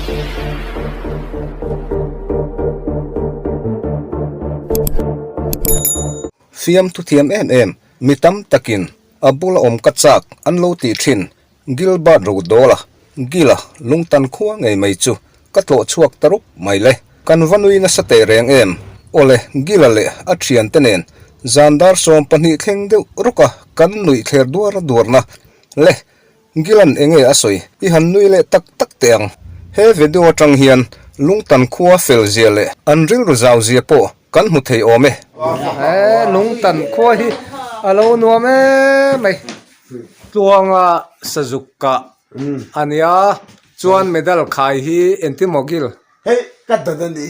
Fiamthu thiam em em, mi tam takin a bula awm ka chak an lo tih thin Gilbert Rodawla, Gila, lungtan khua ngei mai chu ka tlawh chhuak ta rup mai le. Kan va nui nasa teh reng em? Awle, Gila leh a thiante nen zan dar 12 thleng deuh rawka kan nuih thler duar duarna le. Gilan enge a sawi? I han nui leh tak tak teh ang. He video atang hian lungtan khua fel zia leh an rilru zau zia pawh kan hmu thei awm e. He lungtan khua hi a lo nuam em mai. Tluanga sazuk kah a nia, chuan medal khai hi engtin maw Gil? Hei ka dan a ni.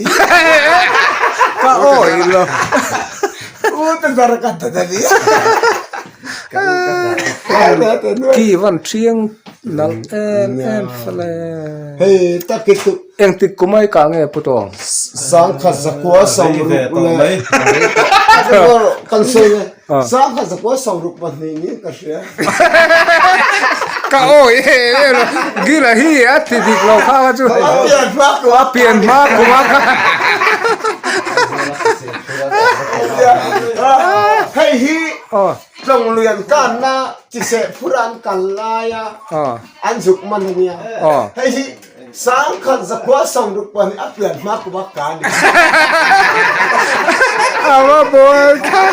Ka awi lo. U te zar ka dan a ni. Ki van thiang nalh em em fale. Hei tak hi chu. Engtik kum ai kah nge Pu Tawng? Sangkhat zakua sawmruk leh kan sawi nge sangkhat zakua sawmruk pahnih niin ka hria. Ka awi e e lo Gila hi a ti dik lo kha kha chu. A pian hma kum a pian hma kum a kha. Hei hi tlawng lui an kanna chiseh phur an kal laia an zuk man a nia. Hei hi Sangkhat zakua 60 pahnih a pian hma kum a ka ni. A va bawl kha.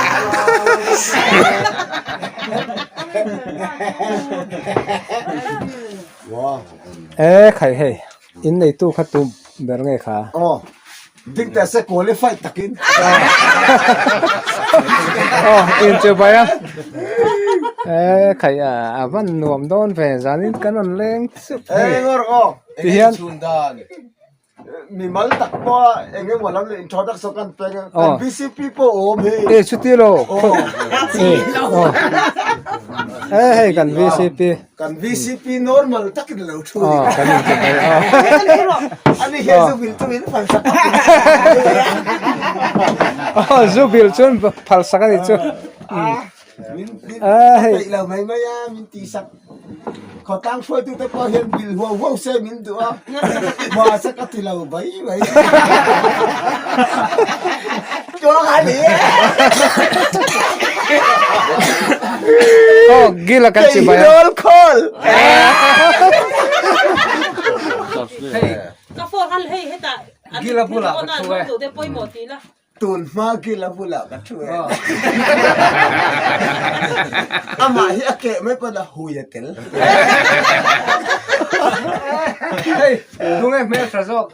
E khai hei in neitu kha tu ber nge kha. Aw ding teh se qualified takin. Aw in chu bai a. E khai a a van nuam dawn ve zanin kan rawn leng Eng ngawr aw Ti hian mi mal tak pawh eng emaw lam leh introduction kan peng a kan BCP pawh awm hei e chuti lo e hei kan BCP kan BCP normal takin lo thu ni kan in ti ani hian zu bil chu min phal sak a zu bil chuan phal sak ani chu Min peih lo mai mai a, min tih sak. Khawtlang hruaitute pawh hian bil huau huau se min duh a, mahse ka ti lo mai mai. Tluang a ni e. Aw, gila kan chi bai a. Kei hi roll call. Ka phone han hei hetah Gila bulah ka thu e. Pawimawh tih la. Tun hma ki la bulah ka thu e. Amah hi a keh mai pawn a hui a tel. Hei, tunge hmel tha zawk?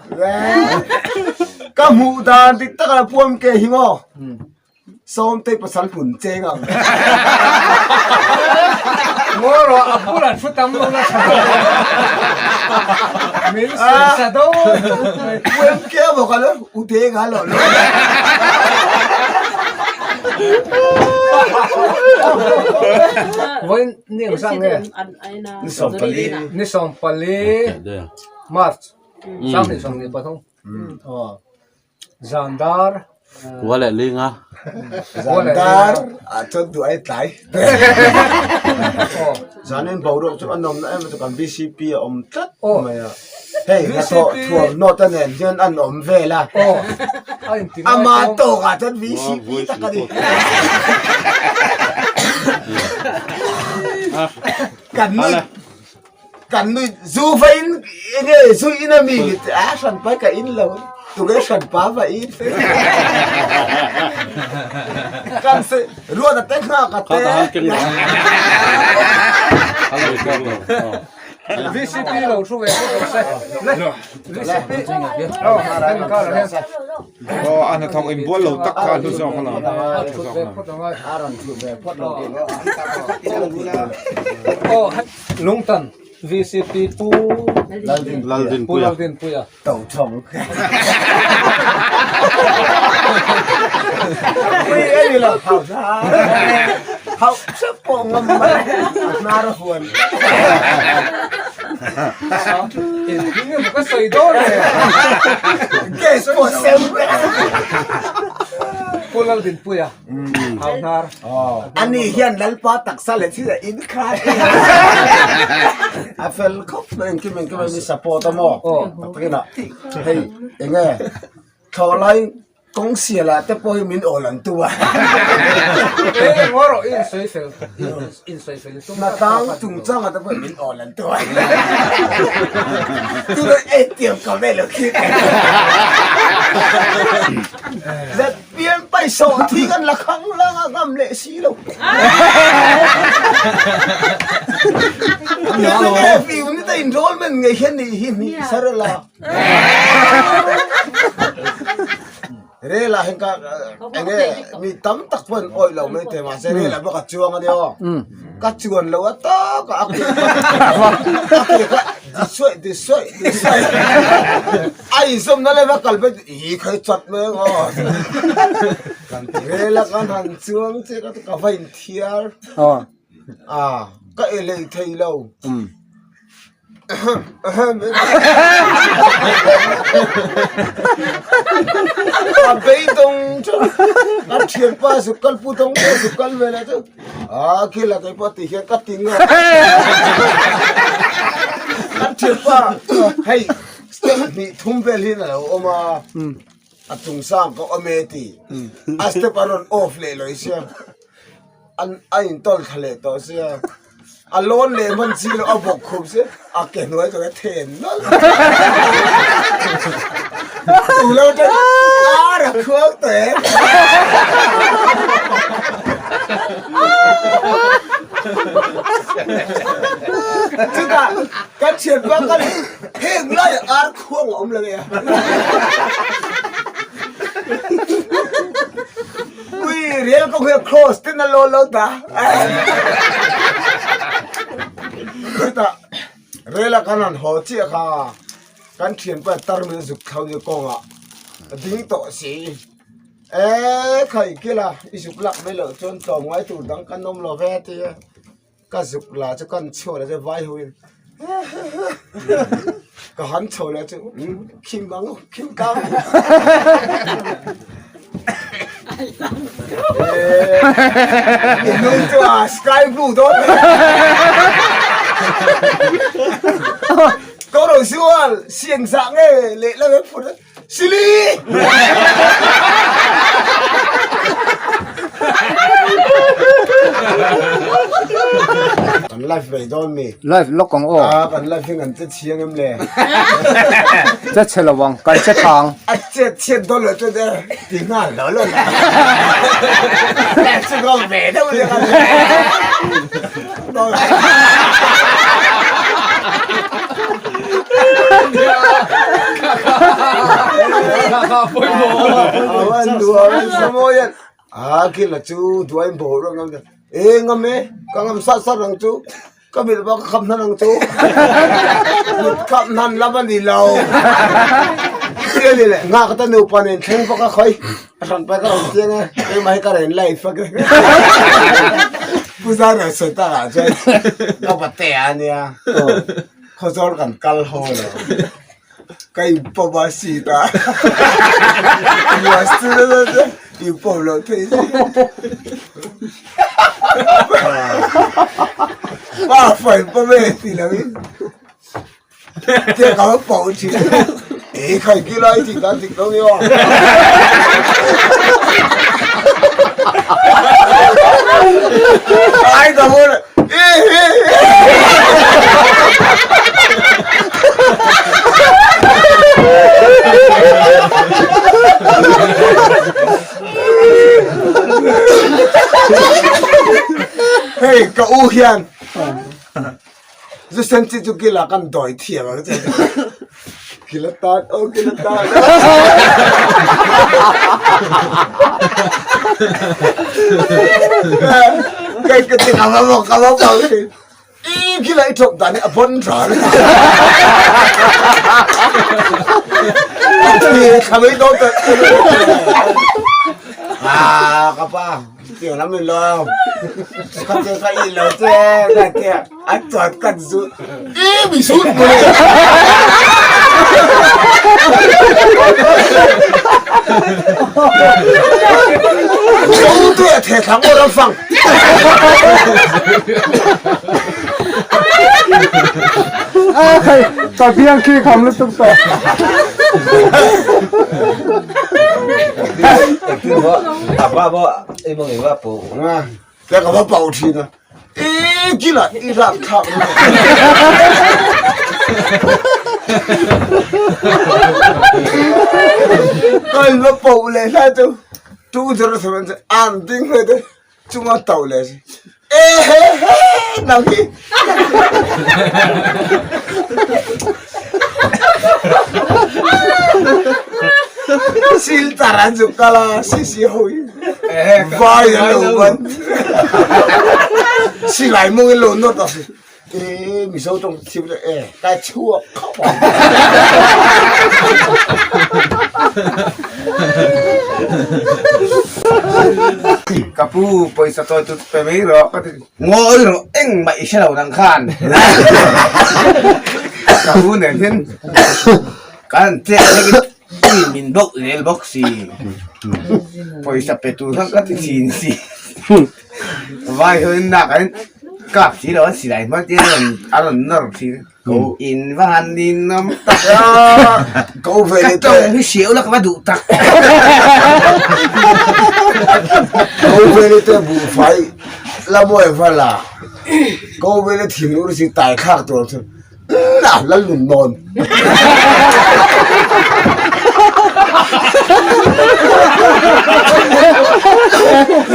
Ka hmuh dan dik tak a puam ke hi maw? Sawmtei pasal hmun cheng ang. Ngaw rawh, a bulah thu tam lo la tha. Min sawi sa dawn. Puam ke a bawk a lo. U te nga lo lo. Vawiin ni ang sang nge? Ni 14. Ni 14 March 2023. Aw. Zandar. Kua leh linga. Zandar a chuan duh ai tlai. Zanin boruak chu a nawmna em chu kan BCP a awm tlat mai a. Hei hnathawh thuamhnaw te nen hian an awm vel a. Ama tawkah chuan VCP tak a ni. Kan nui kan nui zu va in enge zu in a mi a hran pai ka in lo tunge hran pa va in kan se ruat a te nghak a te. VCP lo thu ve bawk rawh se. Le VCP. Aw hemi kar ah hian. Aw a hnathawk inbual lo tak kha a hlu zawk alawm. A thut ve phawt angai. A rawn thut ve phawt lo. Aw Lungtan VCP Pu Pu Laldinpuia. To chhawng. Pui a ni lo hau hna. Hau hrep pawh ngam mai. A hnar a huan. Engtin nge maw ka sawi dawn le. Gas pawh sem vek. Pu Laldinpuia Hauhnar. Ani hian Lalpa taksa leh thil a inkhai a fel khawp mai engkim engkim a mi support a maw tak takin a hei enge thlawhlai Kawng sial ah te pawh hi min awl an tu a. Eng erawh i insawi fel insawi fel tum Na tlang chungchang ah te pawh min awl an tu a. Tuna ei tiam ka ve lo khi. ZPM paisawh thi kan la khang lang a ngam leh si lo. MNF unit a enrollment ngei hian nih hi hnih sar la. Rel ah hian ka enge mi tam tak pawh an awih lo mai thei mahse rel ah pawh ka chuang a nia aw ka chuan lo a tak a a ke a ke kha di suaih di suaih di suaih a inzawmna lema kal phei chu ih kha i chat mai ang aw rel a kan han chuang chiah ka ka va inthiar a ka elei thei lo. A beidawng chu a thianpa zuk kal pu dawng pawh zuk kal ve leh chu a khil a keipawh tih hian ka ti ngawt a thianpa hei step hnih thum vel hian a lo awm a a chung sang ka awm e tih a step a rawn off leh lawi sia an a intawl thla leh tawh sia. A lawn leh hman chi loh a bawk khup se a ke hnuai chu a then nawlh. Tu lo tan ar a khuang tawh em. Chutah kan thianpa kal heng laiah ar khuang a awm lo e a. Ui rel kawng hi a cross ten a lawn lo ta. Chutah rel a kan han haw chiah kha kan thianpa tarmit a zuk thlo ni kawngah a ding tawh si. E khai kila i zuk lak mai loh chuan tlawm ngai tur dang kan awm lo ve a ti a. Ka zuk la chu kan chhuah leh chu vai ho in ka han chho leh chu khim ang khim tlang inung chu a sky blue dawn ko ro sual siang za nge leh la ve phur Silly! Kan live mai dawn mi. Live lawk ang aw. Ah, kan live hi kan che chiang em le. Che che lo ang, kan che thang. A che chiat dawn lo chu de ti nghal lo lo la. Chu go ve deuh le kan. Chu duai bo ro ngam e ngam e ka ngam sat sat ang chu ka mil ba ka kham hnan ang chu mit kham hnan lam ani lo ni le nga ka ta nupa nen thleng bawk a khawi a hran pa ka rawn chiang e keimah hi ka rawn live a Pu Zara sawi takah chuan ka patea ania Khawzawl kan kal haw lo ka inpawm a seat a inpawm loh theih si pa fa inpawm e ti lo in tia ka va pawh thin e khai ki lai tih dan dik lo ni aw. Ai ka hmu Hei ka u hian zu sen chi chu kila kan dawi thiam ang che kila tan o kila tan Kai ka ti ka va ka va ka i kila i thok dan a bon tha Khamei do ta à ka pa tiang lam in lo ka che ka i lo che ka che a chot kan zu i mi sut mo. Zo te a the thlang aw ram fang. Ka biang khi kham lutuk tawh. Te ka va pau thin a. I kila i rak thlak Ka in va pau le hlai chu tu zero seven chu an ding hle te chunga tau le si. E he he nang hi. Sil taran chu kala si si hoi. Vai an lo ban. Silai mung in lo nawt a si. E Mizo tawng thiam le e kai chhuak khawp ang. Ka pu pawisa chawi chu pe mai rawh ka ti. Ngawi rawh engmah i hre lo nang khan. Ka pu nen hian kan chet hlek in Mi min bawk zel bawk si. Pawisa pe tur khan ka ti thin si. Vai ho in nak an kap si lo an silai hman te a rawn a rawn nawr thin. Ko in va han nin awm tak. Ko ve Ka tawng hi hriau la ka va duh tak. Ko ve le te buhfai la mawi va la. Ko ve le thinur si tai thlak tur chu. Na lal nun nawn.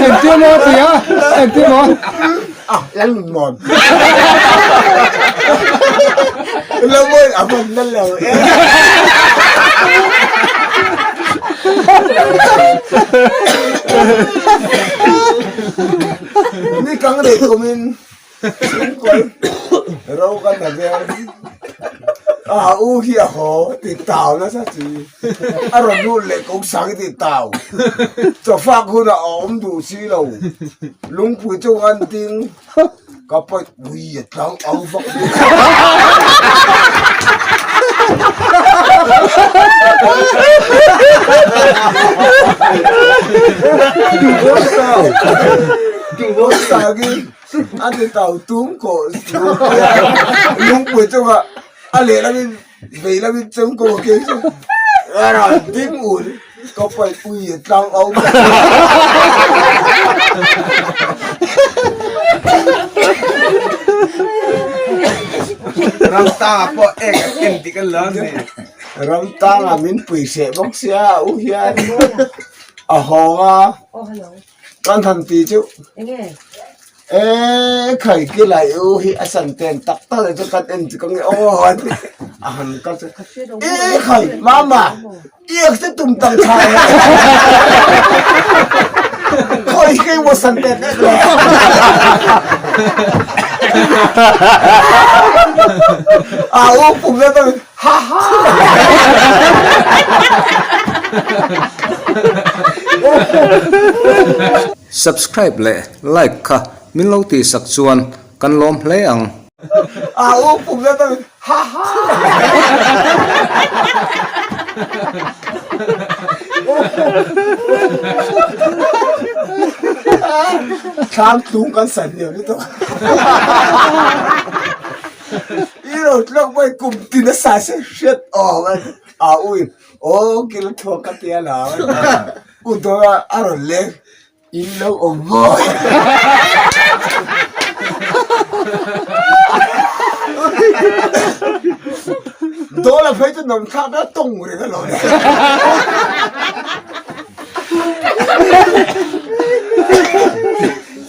Entir maw ti a? Entir maw? Ah, lal nun nawn. Lo mawi a hman lal lo e. Ni kang rei kumin Chhungkawl ro ka hna vel a u hi a haw ti tau nasa chi a rawn lut leh ko sang ti tau chawfak hunah a awm duh si lo lungpui chung an ding ka paih ui a tlang au vak A ti tau tum ko lungpui chungah a lehlamin veilamin cheng ko a keng chu a ral ding ul ka paih ui a tlang au mai. Ram tangah pawh ek a en dik a lo ni. Ram tangah min pui hreh bawk sia u hian a hawng a. Kan han ti chu e khai ki lai u hi a san ten tak tak le chu kan en chu ka nge aw an ti a han kal chu e khai mama iak chu tum tang tha khoi khi mo san ten ek lo a u pum na tang ha ha Subscribe leh like kha min lo tih sak chuan kan lawm hle ang. A u pum na tang ha ha. Thlam tlung kan san hniam lutuk. I lo tlawk mai kum tin a sa se hriat awm a a ui aw kil thuak ka tia la u dawr a a rawn leng in lo awm mawi dawla phei chu nawm thlak na tawng reng a lo ni.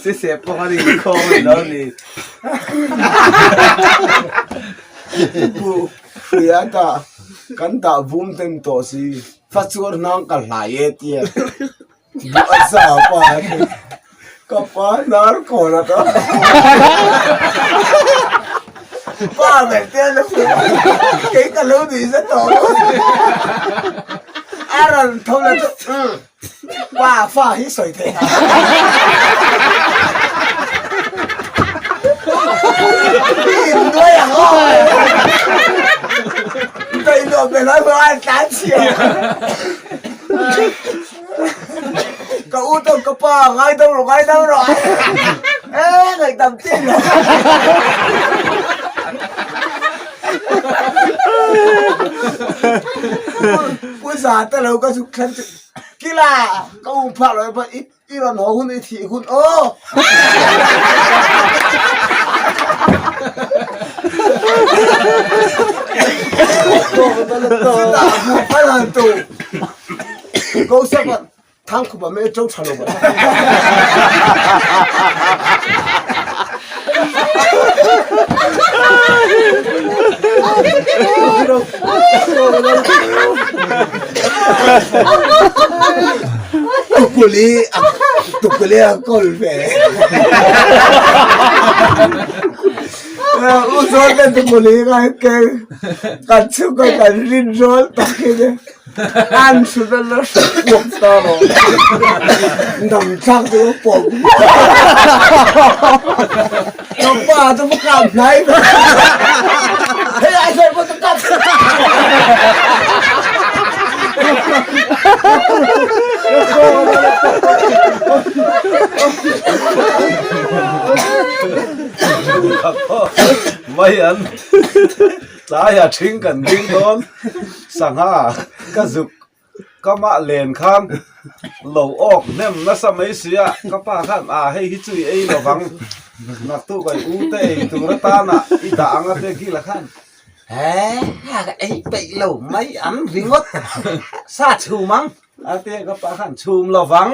Siseh pawh a inkhawm a lo ni. Pu Hria ta kan dah vum ten tawh si fa chuar hnang ka hlai e tia duh a za pa ka pa hnar kawn a ta pa ber te a la kei ka lo nui za tawh a rawn tho la chu Pa fa hi sawi theih hna. In nuai ang aw. Daih nuam ve lai pawh a tlan chhia. u tawng ka pa ngaidam rawh ngaidam rawh e ngaihdam chi lo. Pu za te lo ka zuk thlen chu kila ka um phah lo pa i i rawn haw hun i thih hun aw. Chutah hmuh phal han tu Gosavan Thangkhupa me to tha lo ba. Tukuli tukuli a kawl ve. U zawn ten tukuli ka ke kan chu ka kan rin rawl tak hi ne. An hru na la hru puak ta lo. Dam thlak chu ka pawm. Ka pa chu ka kap hnai. Hei ai sawi pawh ka kap. Mai an Tlaiah ṭhing kan ding dawn, sangha ka zuk ka mah len khan lo awk hnem nasa mai si a, ka pa khan ah hei hi chu i ei lo vang, naktuk ai u te ei tur atana i dah ang a te Gila khan he ka ei peih lo mai an ringawt sa chhum ang a te ka pa khan chhum lo vang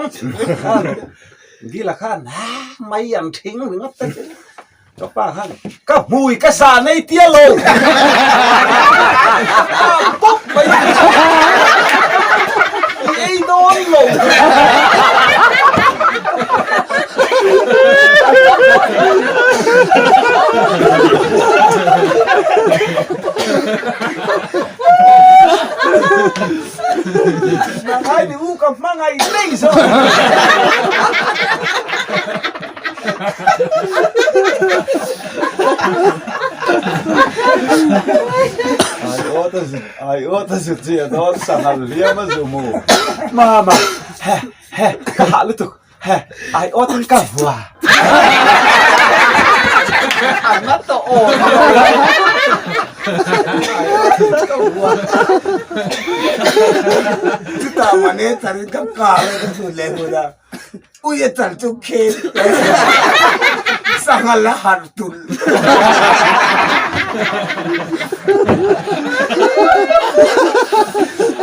Gila khan ha mai an ṭhing ringawt te chu. Ka pa khan ka hmui ka sa nei tia lo pawp mai i ei dawn lo. Ngai ni u ka hmangaih daih zawk. Ai aw ta zut chi a dawn sanghal hliam a zu mu. Mama he he ka hah lutuk he ai aw tin ka vua. An a tawh aw. Ka vua. Chutah mane tarin ka kar a ka thut leh hmun a. Ui a chal chu khel sanghal a harh tulh.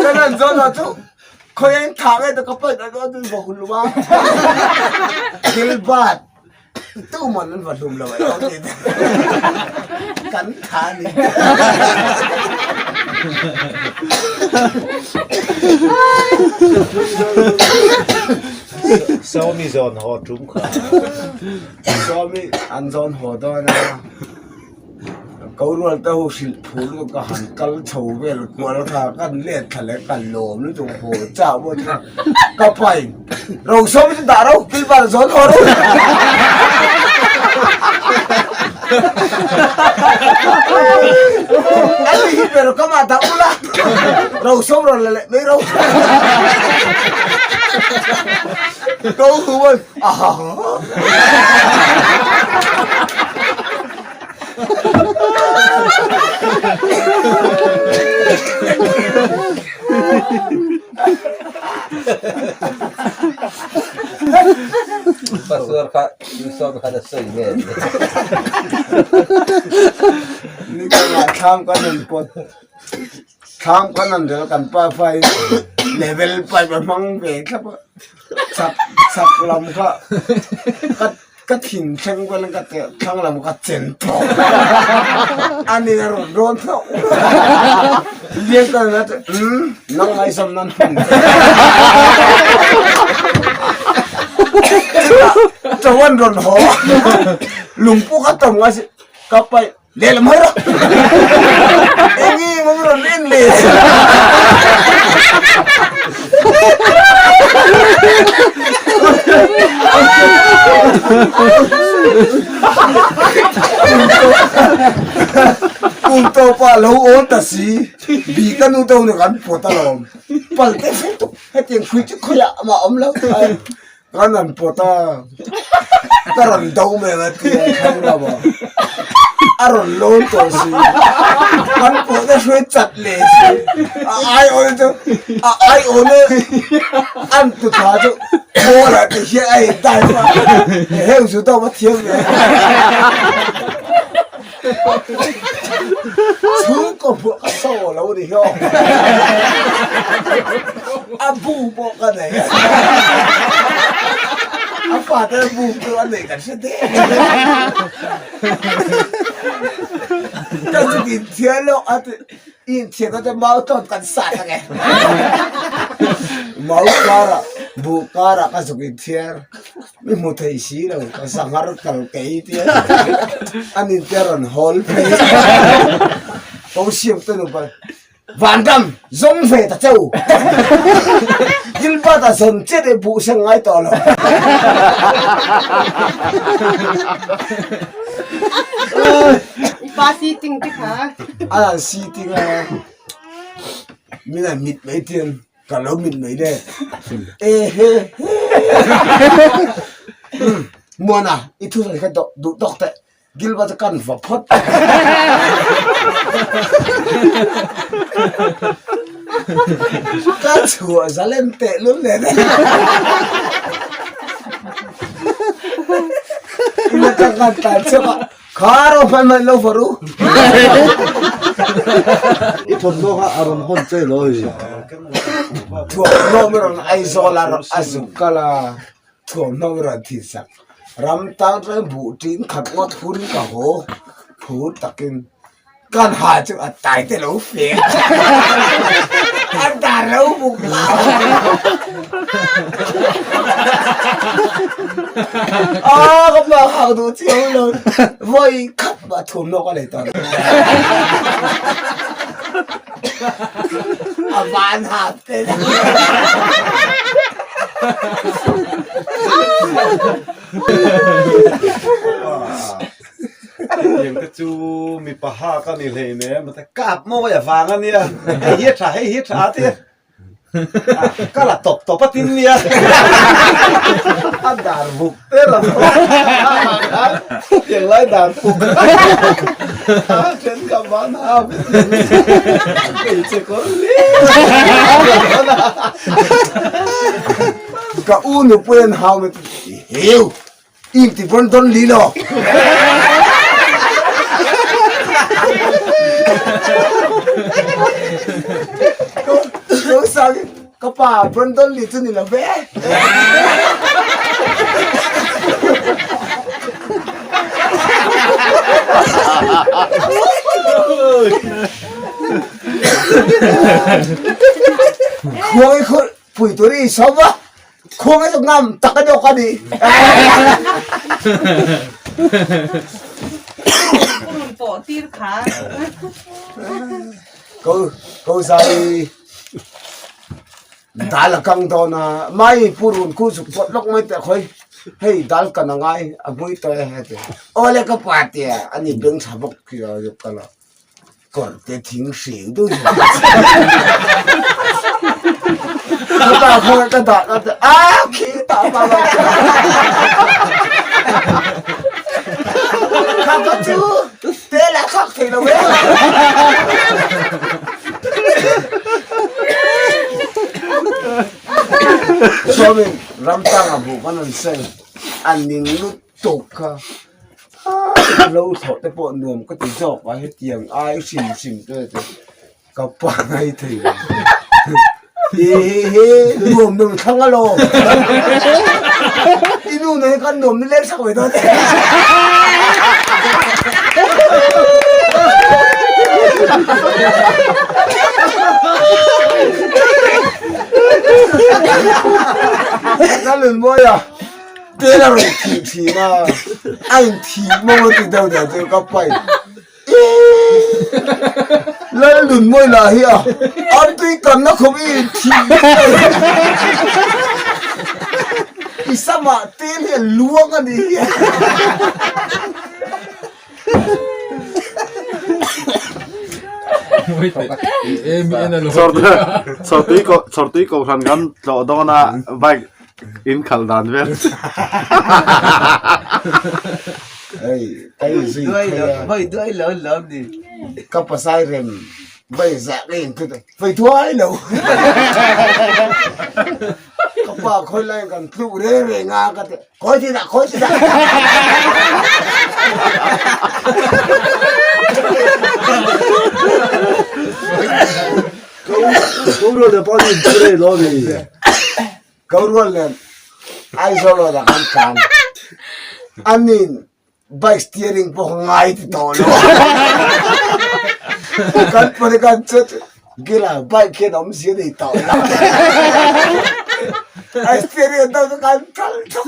Ka rawn zawn ah chu khawi a in thah nge ta ka paih ta dawn chu va hul a thil bat tuman an va hlum lo ai kan tha a ni. Sawmi zawn haw tum kha. Sawmi an zawn haw dawn a, ko rual te ho hrilh phur lutuk ka han kal chho vel kual kha kan let thla leh kan lawm lutuk haw chau pawh chu ka pain ro sawmi chu dah ro kilbar zawn haw ro. Ani hi ber ka mah dah ula ro sawm rawn la leh mai ro. Ko huan aha. Pastor kha Wilson khan a sawi nge ni. Ni ka ngah thlam kan han pawt thlam kan han rel kan pa fai level pipe a hmang ve thlap a chak chak lam kha ka ka thin thleng kual in ka thlang lam ka chen tawp a ni a rawn rawn thlauh lian ka na chu umm nang ngaihsam nan hman chawan rawn haw lungpu ka tam ngai si ka paih lehlam hawi rawh eng eng awm rawn en leh Kum tawpa lo awn ta si bi ka nu to nu kan pawt alawm pal te fel tuk hetiang khui chu khawiah mah awm lo. Kan han pawt a, ka rawn do mai ang a ti a, thlang lam ah a rawn lawn tawh si, kan pawhna hruai chat leh si, a aiawna chu a aiawna an tu thla chu ball ah ti hian a in dive a, heng chu dawm a thiam ve. Chhungkaw hmuh ka saw lo ni hi aw. A bu pawh ka nei a. A fate bu chu a nei kan hre deuh. Ka chu inthiar loh a ti inthiar ka chu mau tawt kan sat ang e. Mau karah buh karah ka zuk inthiar. Mi hmu thei si lo ka sanghar kal kei tia an in te rawn hawl phei ko siam te nupa vanram zawng ve ta cheu Gilbert a zawn che de buh seng ngai tawh lo I pa seating te kha a seating a min an mit mai tian Ka lo mit mai le. E he he. Muana, i thu sawi kha duh tawk teh. Gilba chu kan va phawt. Ka chhuah zalen teh lul nen. Ina tang kan tlan chhuak a. Kha ro hman hman lo va ru. I thawmhnaw kha a rawn hawn che lo hi. Thuamhnaw mi rawn Aizawl a a zuk kal a, thuamhnaw mi rawn thin sak. Ram tang chuan buh ṭin khat ngawt hun ka haw phur takin kan ha chu a tai te lo fe a, a dar lo buk lau. A ka pa hak duh chiang lo vawi khat mah thuamhnaw ka nei tawh lo. A van hap te Hetiang te chu mipa hak a ni hleinem kap mawi a vang a nia hei hi a tha hei hi a tha a tia. Ka la tawp tawp a tin nia. A dar vuk te lo. Tiang lai dar vuk. A then ka van ha. Hmeichhe kawr hle. Ka u nupui an hau na ti heu. Im ti bon don li lo. Lo sang ka pa Brandon Lee chu ni lo ve. Khuang i khur pui tur i som a. Khuang hi chu ngam tak a dawk a ni. Purun pawh tir kha. Ko ko zai dal a kang dawn a mai purun khu zuk pawt lawk mai teh khawi hei dal kan a ngai a hmui tawh e heti awle ka pa tia ani beng tha bawk khi a zuk kal a. Kawr te thing hring deuh hi ka ta kha ka dah ka ta a khi ta pa ba kha ka chu te la khak thei lo ve Chuamin ramtang a bu kan an seng an ning lut tawk kha lo thlawh te pawh nuam ka ti zawk a hetiang ai hrim hrim te chu ka pa ngai thei lo he he he nuam nuam thlang alawm i nu nen khan nuam ni leng sak mai dawn e. Ka lunmawi a. Tel a rawn thih thin a, a inthih maw a ti deuh dah chu ka pai Lal nun mawi lah hi a, an tui kanna khawp i inthih I samah tel hi a luang a ni hi. Chawrtui kohhran kan tlawh dawn a bike. In khalh dan vel. Hei, ka inzui phei a. Vai duai lo lo ni. Ka pasai rem vai zah ka inthut a, vai duai lo. Ka pa khawi laiin kan tluk reng reng a ka ti, khawi ti dah, khawi ti dah. Ko rual nen Aizawl road ah kan tlan. Anin bike steering pawh ngai ti tawh lo. Kan pawh kan chet gila bike hian awmzia nei tawh lo. A steering an deuh chu kan kal thawk.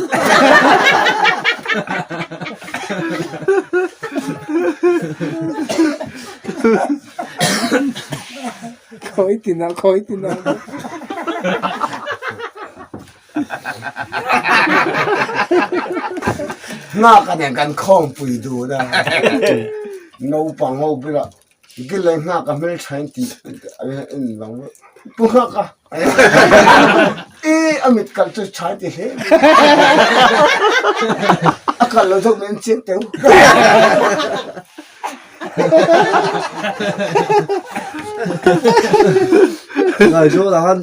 Khawi tinah khawi tinah. Nghak a nen kan khawmpui dun a, naupang ho bulah Gilai nghak a hmeltha in tih en vang vek pu nghak a e a mit kalh chu tha ti hle a kalh lo zawk min chiang teu. Ngaihzawn ah khan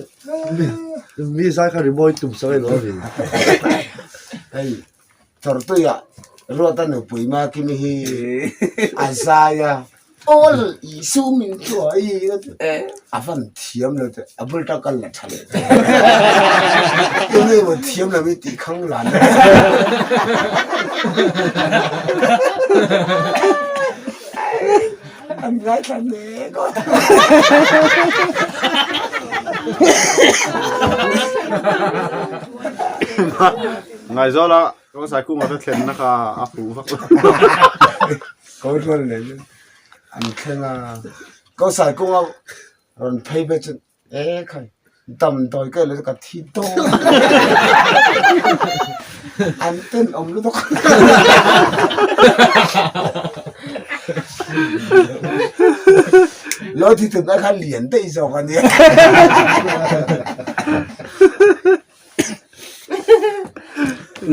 mi zai kha rimawi tum sak ilo a ni. Hei Thawrtuia Ruata nupui Makimi hi a zai a, Awl Isu min hruai a van thiam lo teh, a bul tang kal la tha leh teh. Enge maw thiam lo i tih khang lan a. An ngaithla mek aw. Ngaizawla Kawngsai kunga te thlenna kha a fuh vak lo. Kawngrual nei in an thleng a, Kawngsai kunga rawn phei phei chu e khai damdawi ka ei lo chu ka thi dawn an tenawm lutuk. Lo thi thutna kha lian daih zawk a nia.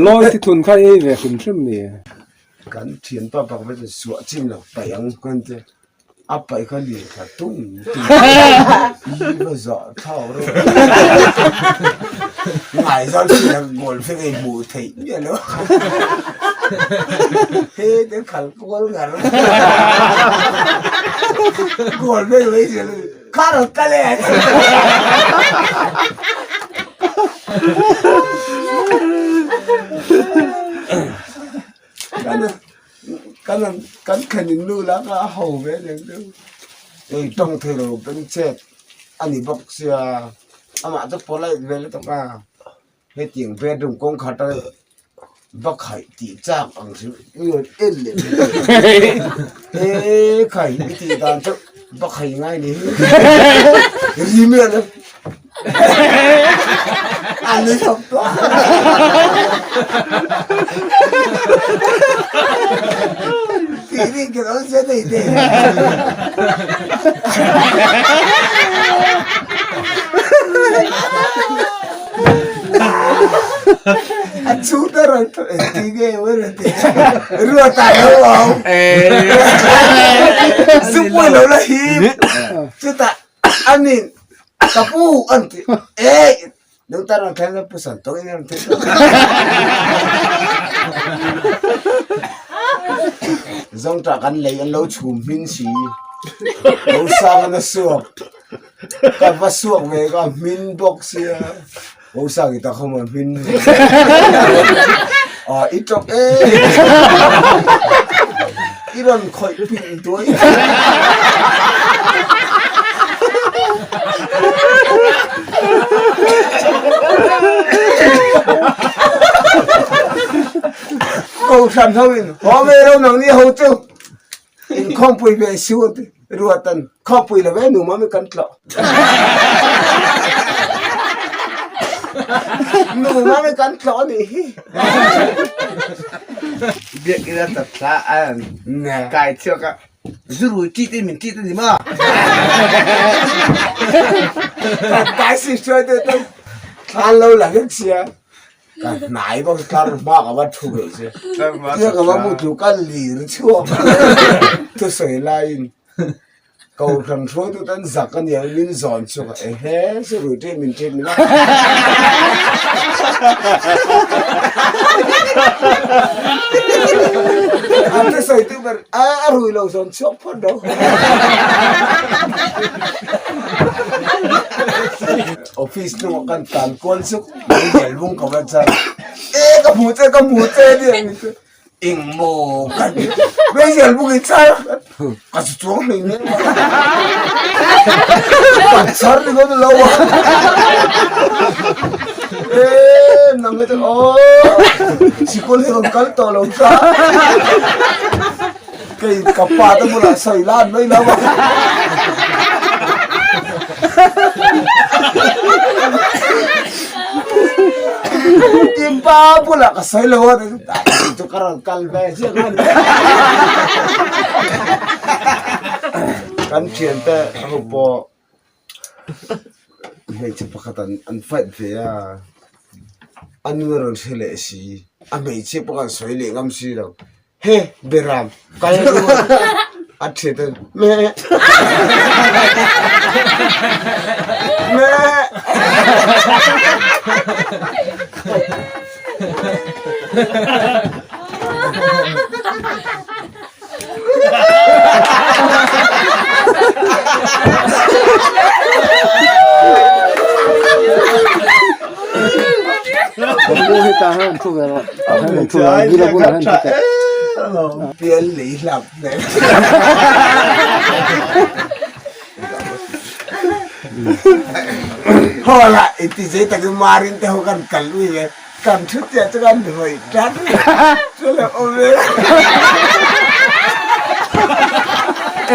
Lawi thi thun kha ei ve hrim hrim ni. Kan thianpa pakhat chu suah chin lo paih ang kan ti a paih kha lian tha tung tung i va zah thau reuh ngaihzawn chin a goal fek ei hmuh theih miah lo he te khal kual ngar goal vek mai zel kha rawn kal e. Kan kan khanin nu la kha a ho ve reng deuh ei tawng thei lo beng chet a ni bawk sia amah chu polite ve lutuk a hetiang bedroom kawngkhar te va khaih tih chak ang chu i rawn en leh e khai i tih dan chu va khai ngai ni hi ri miah lo. A nui thawk tawh. Tih rin ka lo zia nei te. A chu ta rawn ti nge maw rawn ti. Ruata lo awm. Zupui lo la him. Chutah Anin ka pu an ti eh nung tan rawn thleng pu san tawng in rawn thleng zawng tah kan lei an lo chhum hmin si lo sang an a suak ka va suak ve ka hmin bawk sia lo sang i ta khawm an hmin ah i tawk e i rawn khawih pin tuai Kohhran ho in haw ve ro nang ni ho chu inkhawmpui ve siu an ti ruatan khawmpui lo ve nu mami kan tlawh nu mami kan tlawh a nih hi. Biakinn a tat thla an kai chhuak a zurui ṭit in min ṭit a ni maw? Kan tai si hruai deuh tan thlan lo la vek sia. Ka hnai bawk tlar hma ka va thu ve che. Tia ka va mu tlu ka lir chhuak thusawi laiin Kohhran hruaitu ten zak a nia min zawn chhuak a ehe chu rui ṭep min ṭep min a. A thusawi tu ber a rui lo zawn chhuak phawt lo. Office hnungah kan tlan kual chuk meizial bung ka va char e ka hmu che ka hmu che nia min ti eng maw ka ti meizial bung i char ka chu chuang hlei nen ka char ni dawn lo a e nang le chu aw sikul hi rawn kal tawh lo ta Kei ka pa te bulah sawi lan mai lo a. Tin pa bulah ka sawi lo a chu ka rawn kal ve chiah khan. Kan thian te ho pawh hmeichhe pakhat an an fight ve a, a nu a rawn hre leh si, a hmeichhia pawh khan sawi leh ngam si lo. He Beram kal rual a thiat a me me Pial lei hlap nen. Haw lah inti zei takin marin te ho kan kal ui ve kan thu chiah chu kan hawi tan chu lo awm ve.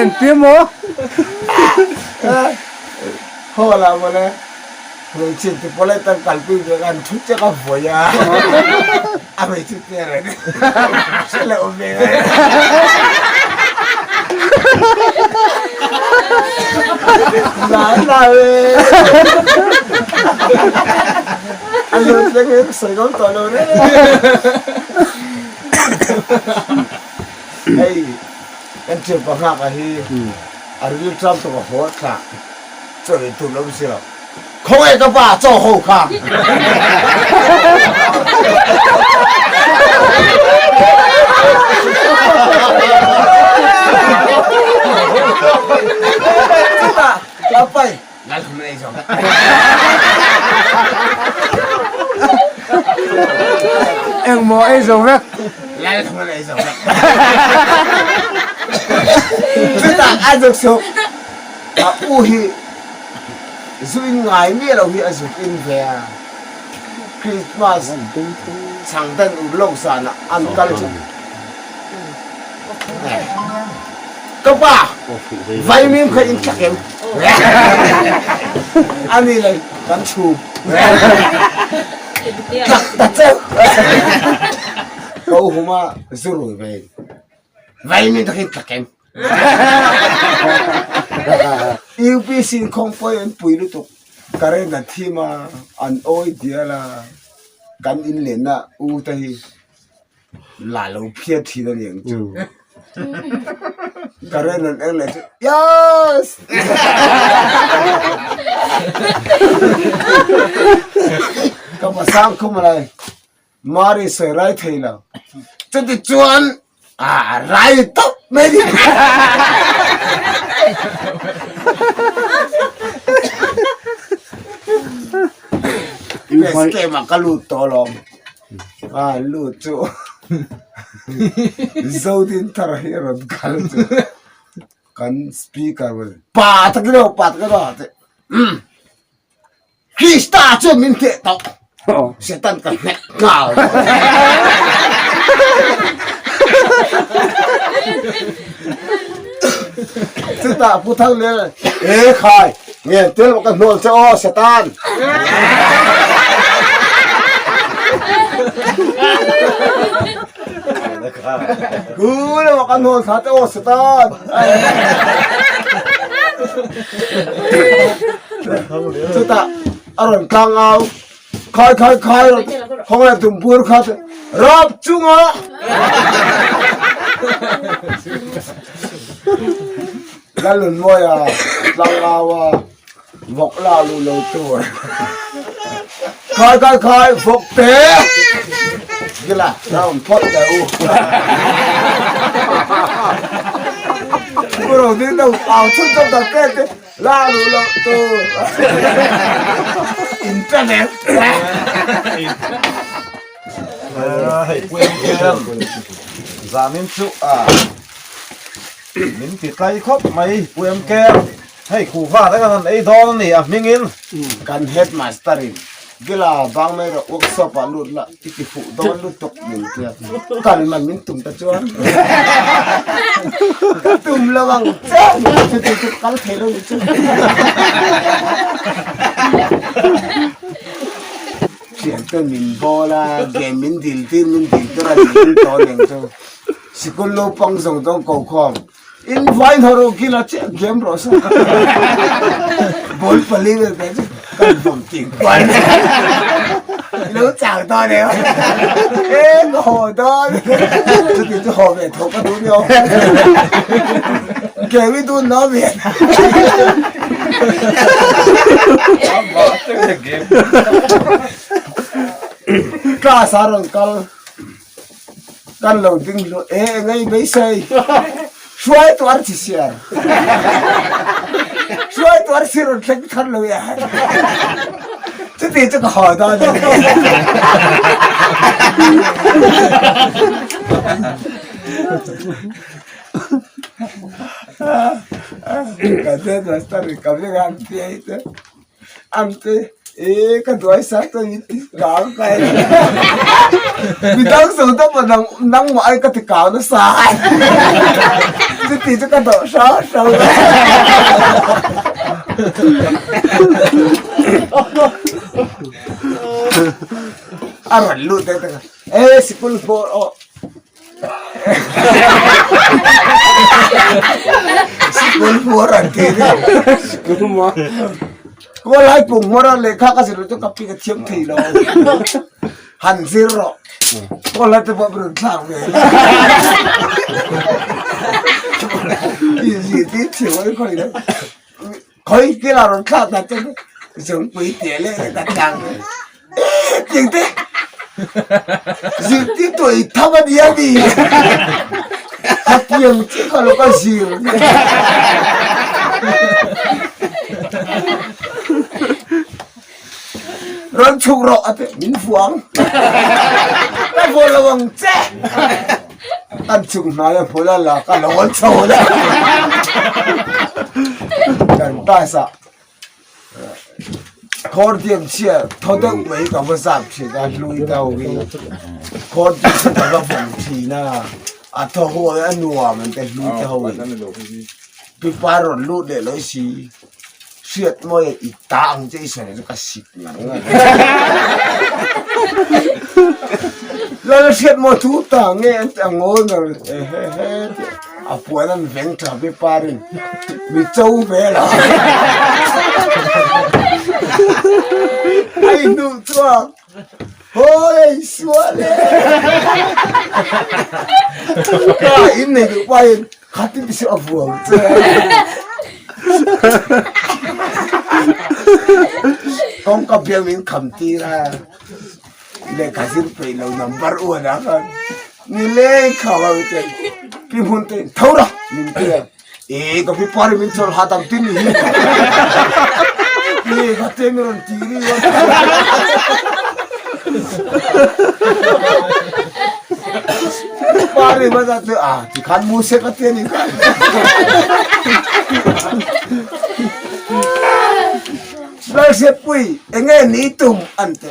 Engtin maw? Haw lah mawle. Hmeichhe ti pawh lai tan kalpui ve khan thu chiah ka vawi a, a hmeichhe te reng hre loh awm ve ngai. La la ve. A lut leng in sawi ngam tawh lo reng. Hei kan thianpa nghak a hi a ril ṭam tuk a haw thlak. Chaw ei tur lo si lo. Khawngaih ka pa chaw ho kha. Chutah ka pai lal hum ei zo. Engmaw ei zo vek. Lal hum ei zo vek. Chutah a zuk chuk. A u hi zu in ngai miah lo hi a zuk in ve a, Christmas chhang dan ur lo zan ah an kal chu ka pa vaimim kha in thlak em ani le kan chhum tlak ta cheu ka u huma zu rui ve vaimim tak in thlak em. UPC in khawngpawi an pui lutuk current an thim a an awi dial a kan in lenna u te hi la lo phiat thin a ni ang chu current an eng leh chu yes ka pasang khum a lai. Mari sawi rai thei lo. Chuti chuan a rai tawp mai ni. Base ah ka lut tawh alawm. A lut chu Zodin thar hi a rawn kal chu kan speaker pa takin aw pa takin aw te. Krista chuan min hneh tawh. Satan ka hnek nghal. Chutah Pu Thanglian e khai nge tel ka hnawl che aw Satan. Ku lamah ka hnawl thla che aw Satan. Chutah a rawn tlang au, Khai khai khai! Khawngaih tumpur kha te rap chunga Lalnunmawia tlangaua vawk la lu lo tur khai khai khai vawk te gila round phawt teh u Pu Rodin lo au chhun chawp tak te te La lu lo tur internet Hei puiang hian zanin chu a min ti tlai khawp mai puiang ker hei khuhva te kan han ei dawn a ni a hmingin kan headmaster in Gila bang mai rawh workshop ah lut la i ti fuh dawn lutuk min tia kal man min tum ta chuan ka tum lo ang che chuti chu kal thei lo ni chu thian te min bawl a game min dil tir min dil tir a dil tawh nen chu sikul naupang zawng zawng ko khawm In vai hna rawh kila chiah game rawh sa. Ball pali vel ka chu kan vawm ting kual. Lo chang ta ne. E ka haw dawn. Chuti chu haw ve tho ka duh nio. Game i dun no ve. Class a rawn kal. Kan lo ding hlu e ngei beisei hruai tuar chi siar hruai tuar si rawn thleng thar lo e chuti chu ka haw dawn a Ka headmaster in ka veng a an ti a te An ti e ka duai sa chuan min ti kau kai mi dang zo ta pawh nang nangmah ai ka ti kau nasa chuti chu ka dawh hrau hrau a rawn lut deuh tak a e sikul pawh aw Sikul hmuar an ti ni. Sikul hmuar. Ko lai pung hmuar a lehkha ka zir chu ka pi ka thiam thei lo. Han zir rawh. Ko lai te pawh rawn thlak ve. I zir ti thiam ai khoi le. Khoi te la rawn thlak ta chu zungpui te leh ka tlang ve. Tiang te zirtir tu ei tham a nia ni. Ka piang chiah kha lo ka zir. Rawn chhuk rawh a ti min fuang. Ka vaw lo ang che. Kan chhuk hnai a hmul a la ka lo chho la. Kan class ah Khawr diam chhia thaw deuh mai ka va zap thin a hlui deuh hi khawr diam chhia ka va vawm thin a a thaw huai a nuam an ti hlui te ho in pipa rawn lut leh lawi si hriat mawi i ta ang che i sawi chu ka sik ngang a lal hriat mawi thu ta nge an ti a ngawi ber ehehe a puan an veng tha pipa rin. Mi cho ve la. Ai nu chuak. Hoi sual e. Ka in nei duh pa in khatin ti a vuang che. Kawngka biang min kham tir a. Lehkha zir peih lo number uan ah khan ni leng kha va te pi hmun te tho ra min ti a e ka pi pari min chol ha dam tin ni hi e ka te mi ron ti ri wa pari ma da te a ti khan mu se ka te ni khan Lalhriatpui enge ni tum an ti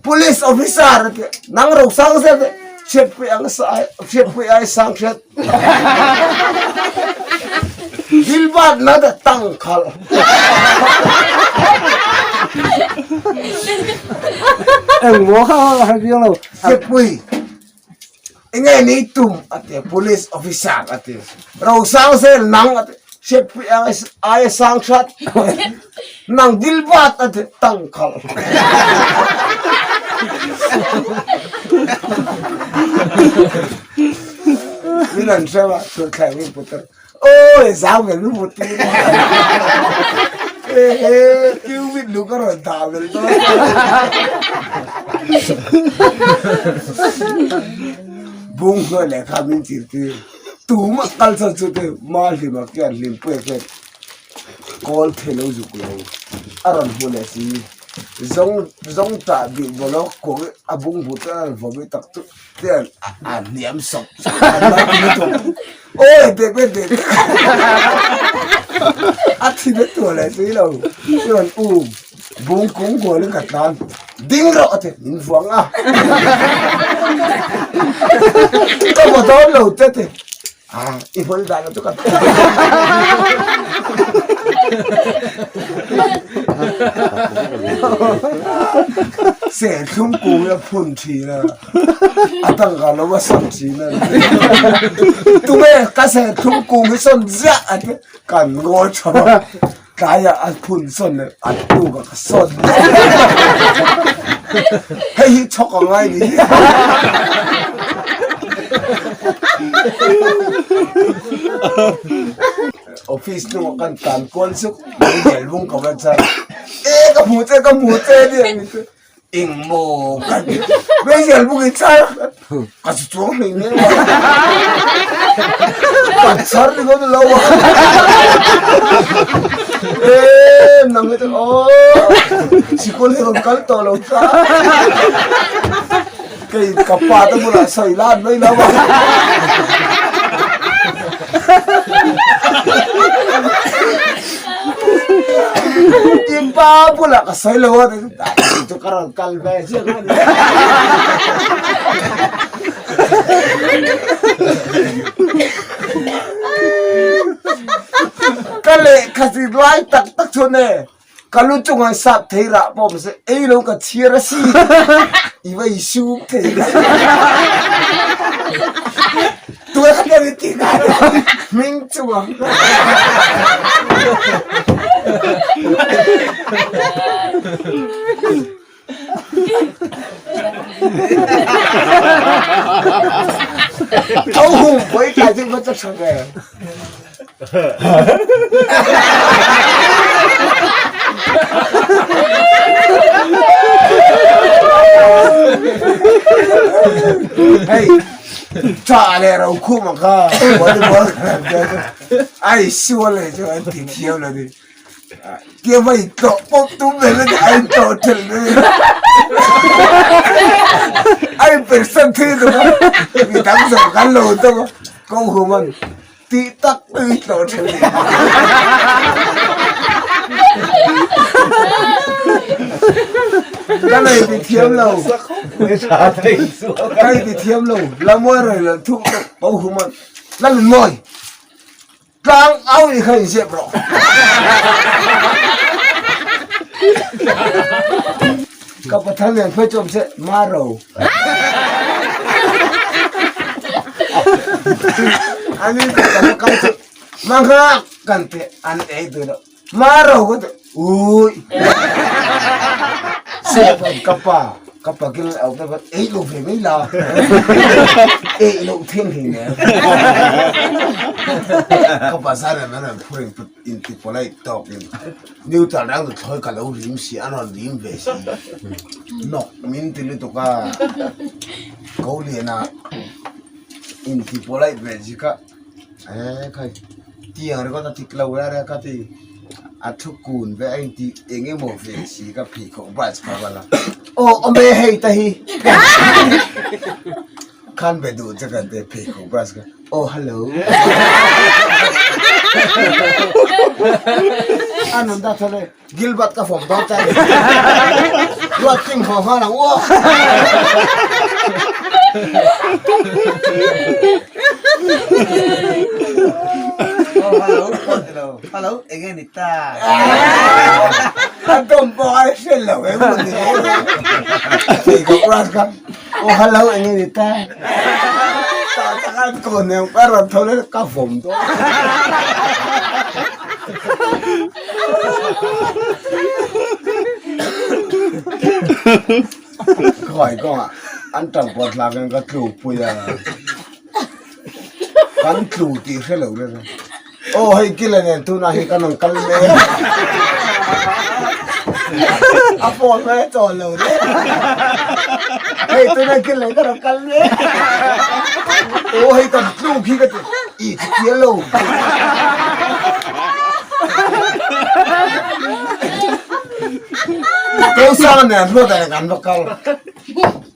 Police officer a ti nang ro sang zel te Hriatpui ang sa Hriatpui ai sang hriat Gilbert na da tang khal Eng maw kha ha riang lo. Hriatpui enge ni tum a ti police officer a ti ro sang zel nang a ti Hriatpui ang ai sang hrat nang Gilbert a ti tang khal. Min an hrem a, thutthleng min put a, Awi zau vel min put tir a. Ehe, cubit lu ka rawn dah vel dawn a. Bung hnuai lehkha min chir tir. Tumah kal chhan chu te ma hlim ah khian hlim pui ah khian kawl thei lo zuk lo a rawn hmu leh si. Zawng zawng tah bih bawlh a kawng a bung hmuh chuan a rawn vawm i tak chu te a hniam sawk sawk a mai ti lutuk. Awi bek bek bek a thi na tur leh si lo chuan u bung kung kual in ka tlan ding rawh a ti min vuang a ka vaw dawn lo che ti a i hmul dan chu ka serthlum kung a phun thin a. A tangka lo a sawn thin a ni. Tunge ka serthlum kung hi sawn ziah a ti. Kan ngawi tha a, tlaiah a phun sawn leh a tuk a ka sawn leh. Hei hi chhawk a ngai ni. Office hnungah kan tan kual zuk mai Melbung ka va char. E ka hmu che ka hmu che a ni. Eng maw kan Rachel buk in char ka chu chuang hlei hle a kan char ni dawn lo a em nang hi chu aw sikul hi rawn kal tawh lo ta kei ka pa te bulah sawi lan mai lo a. I pa bulah ka sawi lo a. Chu ka rawn kal ve chiah a ni. Ka lehkha zir lai tak tak chuan e ka lu chungah sap thei rah pawh awm se ei lo ka chhiar a si i va i sum thei la Tuna kha ber i tih ngai lo hming chungah. Tho hung pawh i tlai chu va cha tha ve. Hei tha leh ro khum ang kha volleyball ai sual leh chu an ti thiam lo ni. Kia vai tlawh pawp tum ve le ai tlawh ṭhelh ve. Ai persan thei tu kha mi dang zawng kan lo tum a ko hum an tih tak tui tlawh ṭhelh ni. Ka nei ti thiam lo. Ka nei ti thiam lo. Lamawi rei lo thuk ko hum an Lalunmawi. Tlang au nih kha in zep rawh. Ka pathal lian phei chu awm se maro. Ani ka ka kal chu mangak kan te an ei duh lo. Maro ka te ui. Se ka pa ka pa kil au ka ei lo ve mai la. Ei lo thing hi ne. Ka pa zar an an phurin in ti polite tawk in neutral rang thloi ka lo rim si an rawn rim ve si. Nok min ti lutuk a ko lian a in ti polite ve ji ka e khai tiang ringawt a tik lo la re ka ti a thu kun ve a inti eng emaw ve si ka pheikhawk brush kha va la aw awm e hei ta hi khan be duh che kan te pheikhawk brush kha aw hello a nun ta thawle Gilbert ka fawm dawn ta ni ruat king haw nghal ang aw. Oh, hello, hello, hello, enge ni ta? A tawm pawh a hre lo em maw ni. Thei ka urat kha. Oh, hello, enge ni ta? Ta ta kan ko nem ka rawn tho le ka fawm dawn. Khawi kawngah an tangkaw thlakin ka tlukpui a, kan tlu tih hre lo reng a. Aw hei kila nen tunah hi kan rawn kal mek a phone mai a chawl lo reng hei tunah kila nen kan rawn kal mek aw hei kan tluk hi ka ti i chutial lo. Kosang nen ruat ah kan va kal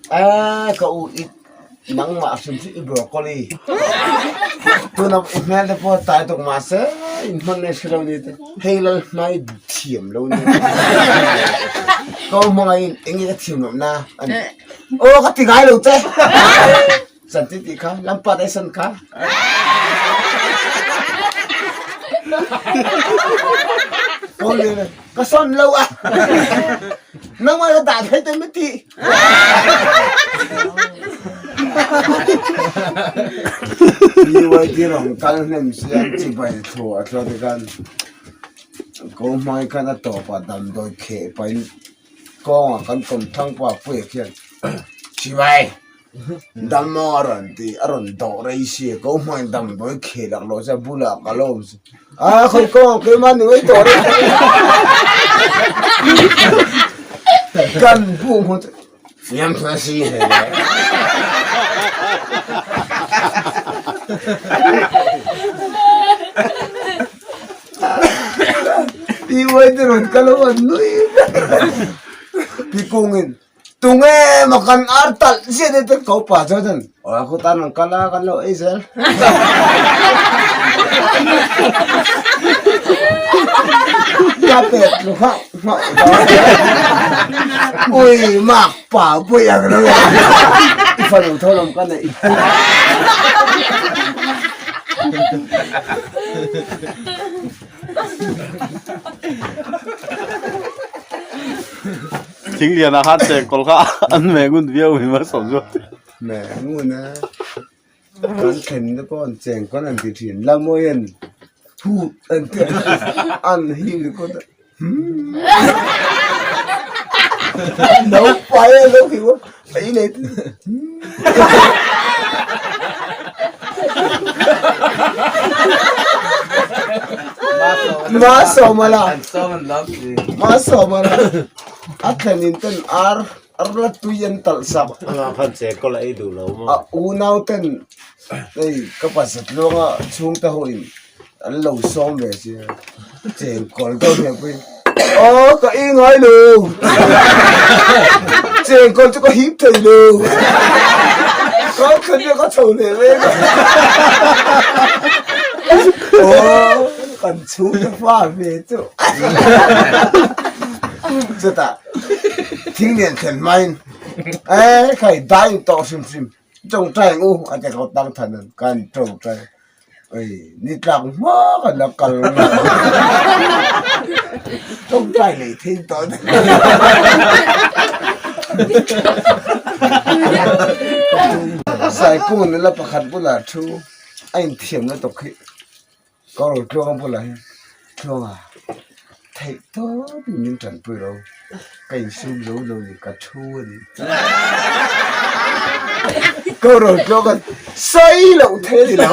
a ka u i nangmah hrim chu i broccoli tuna i hmel te pawh tai tuk mahse in hman nei hre lo ni te hei lal hmai thiam lo ni ka u hmangaih in eng nge ka thiam loh na ani aw ka ti ngai lo che San ti ti kha lampat ai san kha. Ka son lo a. Nangmah ka dah thei te mi ti. BYD rong kal hnem si an chibai thu a thlo te kan ko hmai khan a tawp ah damdawi kheh pahin kawngah kan kawm thlang pa puia khian chibai Dam maw a rawn ti, a rawn dawh rei si a, ko hmangin damdawi kheh lak loh chuan bulah ka lo awm si. A khawi kawng ang keimah ni mai tawh rei Kan bu hmu chu fiam thla si hle le. Pi uai te rawn kal ho an nui vek. Pi kungin Tunge maw kan ar talh ziah deuh te ko pa chuan chuan aw khu tan an kal a kan lo ei zel. Ka pek tlu nghauh nghauh dawn. Ui mak pa pui ang lo e. I fanu tho lam ka neih. Thing lian ah khan chengkawl kha an meh ngun viau hi ma sawm zawk. Meh ngun a, kan thlen te pawh an chengkawl an ti thin, Lamawi an phut an ti an him ringawt a, humm naupang a lo him a, a inei te humm. Masawmala Masawmala a thlen in ten ar ar la tui an talh sak a unau ten hei ka pasat luanga chhungte ho in an lo sawm ve sia chengkawl deuh hmel pawhin aw ka i ngai lo chengkawl chu ka hip thei lo ka thlen ka chho leh mek a aw kan chhung te fa ve chu chutah thing lian thlen hmain e khai dai tawh hrim hrim tawngtai ang u a ti ka tang than kan tawngtai. Oi ni tlak hma kan la kal tawngtai lei thei tawh Saikung nula pakhat bulah thu a inthiam lutuk hi ka rawn tluang bulah hian tluanga theih tawp in min tanpui lo ka insum zo lo ni ka thu a ni ka rawn tluang a sawi loh thei a ni lo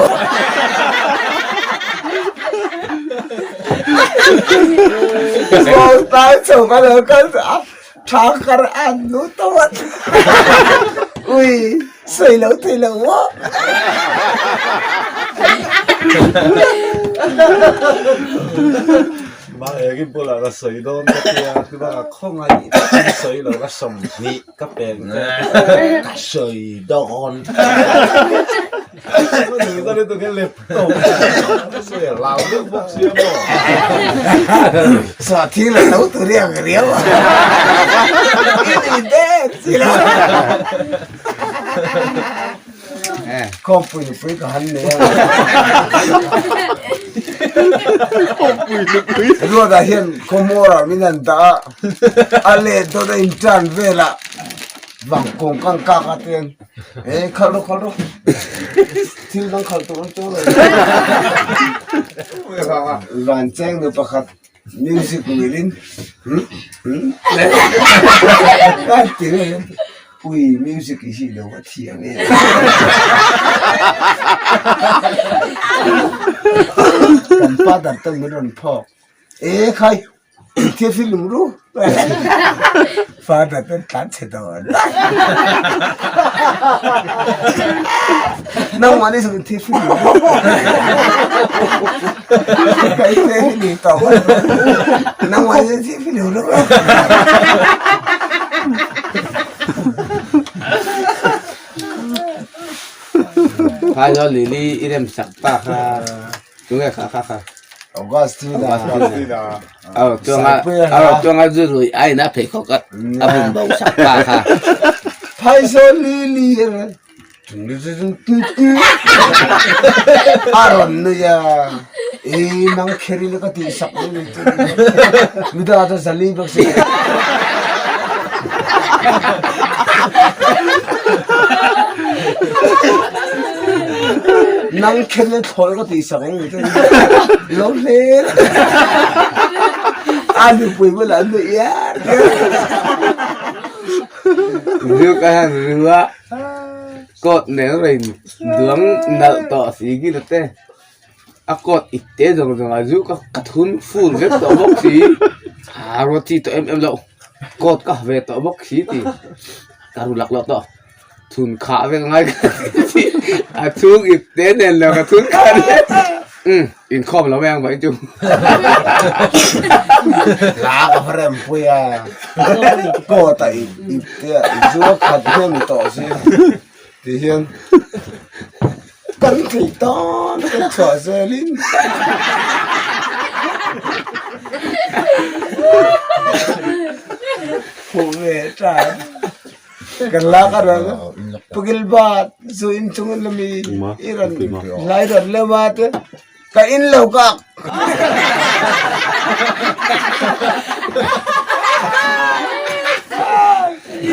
tlai chho ka lo kal a tha kar a nu tawh a ui sawi loh thei lo maw. Mah engin bulah ka sawi dawn ka tia chuvang a khawngaih takin sawi lo ka 20 ka peng che ka sawi dawn Sa thil a lo tu riang riau a i ni der si lo Khawmpui nupui ka han nei a Ruatah hian khawhmawrah min han dah a a let dawt a intan velah vangkawng kang kak a te e khalh rawh khalh rawh thil dang khalh tur an chuang lo van cheng nu pakhat music milin hmm hmm ti mai. Ui music hi lo va thiam em. Kan father ten min rawn phawk e khai thil hi lung ru father ten tlan chhe dawn nangmah ni zawng thil hi lung ru kai te hi ni tawh nangmah ni thil hi lung ru Khai lo lili i rem sak pa kha tunge kha kha kha Augustina aw tuanga aw tuanga zu rui ai na phei khawk a a bum bo sak pa kha Phaizawl lili A rawn nui a, i nang kher in ka tih sak mai mai chu midang ah chuan zali bawk si. Nang kher in thlawl ka tih sak mai mai chu lo hle a nupui bulah an nuih iar iar. Zuk a han ru a. Coat nen rawn duang nalh tawh si gila te a coat it te zawng zawng ah zu ka ka thun full vek tawh bawk si a ruat chi tawh em em loh coat ka ha ve tawh bawk si tih ka ru lak loh tawh thun khah vek a ngai a chhung ip te nen lo ka thun khah vek umm inkhawm lo mai ang vawiin chu. Hla ka va rem pui a coat a ip ip te a zu a khat hnem tawh si ti hian kan theih tan kan chhuah zel in hmuh ve tan kan lak a rawn pukil bat zu in chung in lami i rawn lai rawn lema te Ka in lo kak.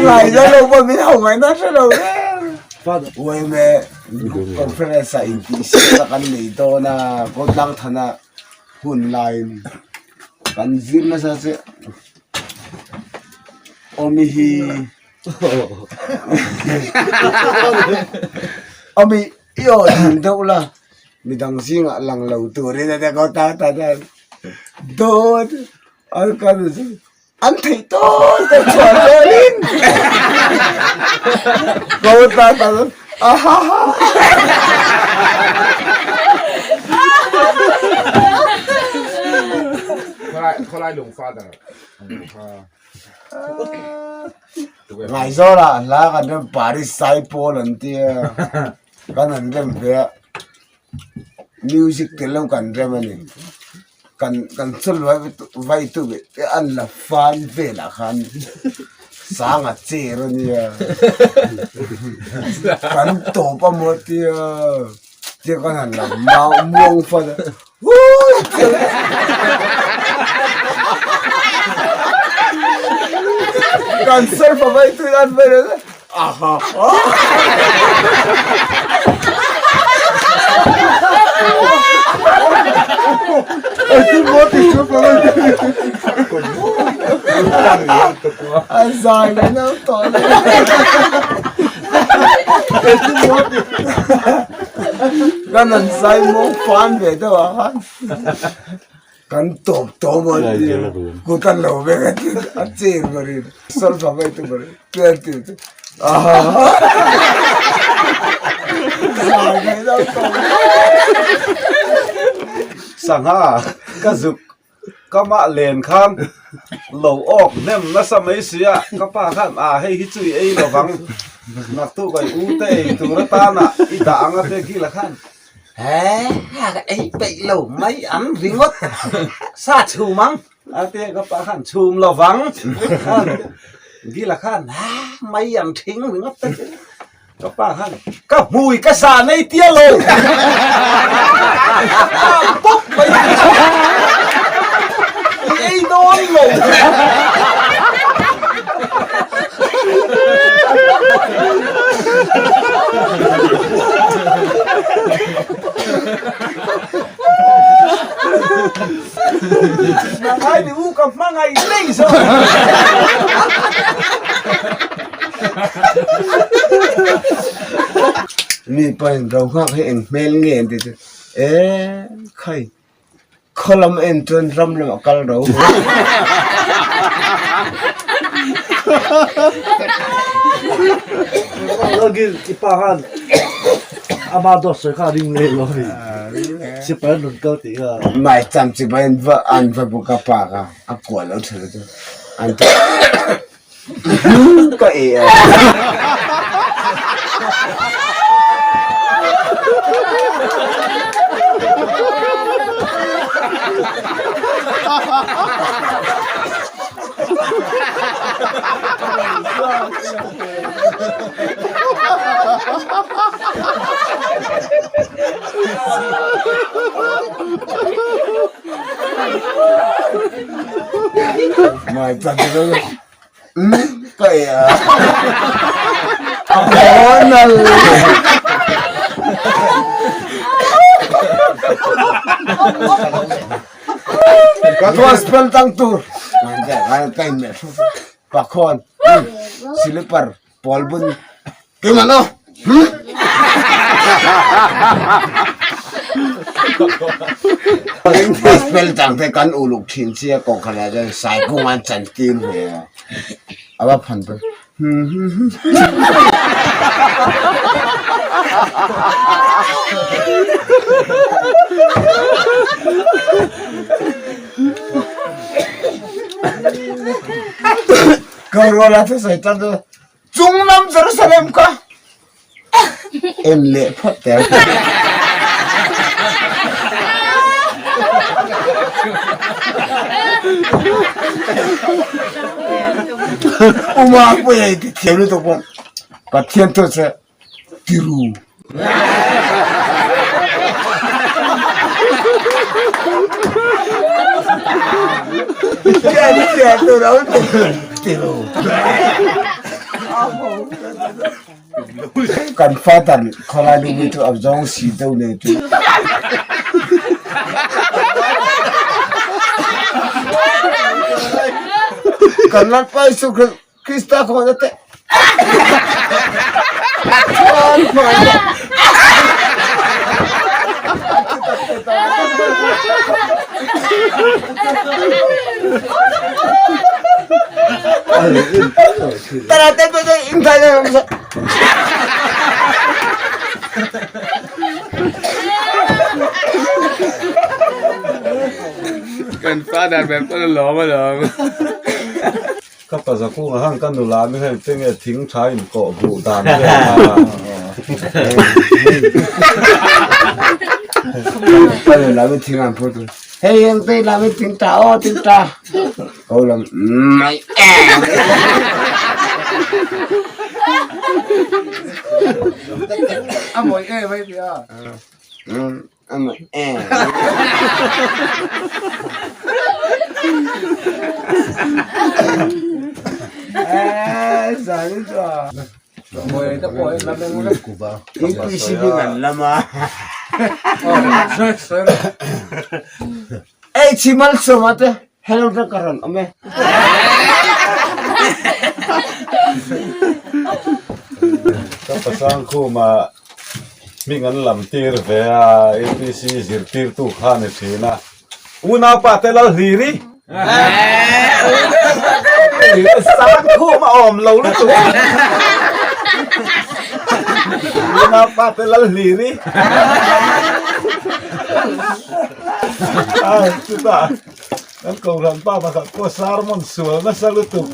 Lai za lo pawh min ho ngaihna hre lo reng. Uaime conference ah intihsiakna kan nei dawn a, Kawtlang thana hun laiin kan zir nasa che awmi hi awmi I aw ding deuh la, midang zingah lang lo turin a tia ta ta ta dawt an kan an theih tawt ka chhuah chuanin ko ta ta a ha ha. Khawlai lung father kha. Ngaizawlah a hla kan rem Paris Saipawl an tia kan han rem ve a music te lo kan rem a ni kan kan chawl vai vai tu ve te an la fan velah khan sanga chair a nia kan tawp a maw tia tia kan han la mau muang fan a. Kan surf a vai tui an vai reng a ha ha. A zai mai nau tawh le. Kan an zai mawng fan ve deuh ah khan kan tawp tawp a ti kut an lo vek a ti a chen ber in solfa mai tu ber in tel tir chu ahaha zai mai deuh tawp. Sangha ka zuk Ka mah len khan lo awk hnem nasa mai sia, ka pa khan a hei hi chu i ei lo vang, naktuk ai u te ei tur atana i dah ang a te Gila khan he ka ei peih lo mai an ringawt sa chhum ang a tia ka pa khan chhum lo vang Gila khan ha mai an thing ringawt te Ka pa khan ka hmui ka sa nei tia lo ka pawp mai i ei dawn lo. Nang ai ni u ka hmangaih daih zawk. Mi pahin ro nghak hi eng hmel nge an ti chu e khai khaw lam en chuan ram lamah kal ro. I pa khan ama dawt sawi kha a ring leh lo a ni. Sipai an rawn kal tih kha. Mai cham chibai an va an va bawk a pa kha a kuah lo tha lutuk an ti. Ka e a. Mai ta te lo. Ka e a. A hawn al. Ka gospel tang tur. Ka in meh Pakhawn, slipper, pawl bun. Keimah no. Gospel chang te kan uluk thin sia ko khala jan sai kung an chan tir ve a. Ava phan pa. Karola te sai tan Chunglam Jerusalem kha en leh phawt teh ang. Uma pawh ei ti thiam lutuk pawh Pathian thu che tiru. Tiru. Kan father khawlai lungmi cu a zawng si deuh ne cu. Kan Lalpa Jesuh Krista kong na teh. Kan father ber pawn a lawm alawm. Ka paza kungah khan ka nula mi hei te nge thing tha in kawh hmuh dan vel kha. Ka nula mi thing an phur tur. Hei eng te la mi thing ta aw thing ta. Ko lam mai em. A mawi em ai tia. A mawi em. Eh, zan chu. Mawi te pawh hi la meng vek. APC bik an lam a. Sawi sawi rawh. Ei chimal sawma te hello ta ka rawn awm e. Ka pasang khuma hming an lam tir ve a APC zirtirtu kha ni thin a. Unaupa te lal hlir i. Sang khum a awm lo lutuk. Unaupa te lal hlir i. Ai chutah kan kohhran pa pakhat pawh sermon sual nasa lutuk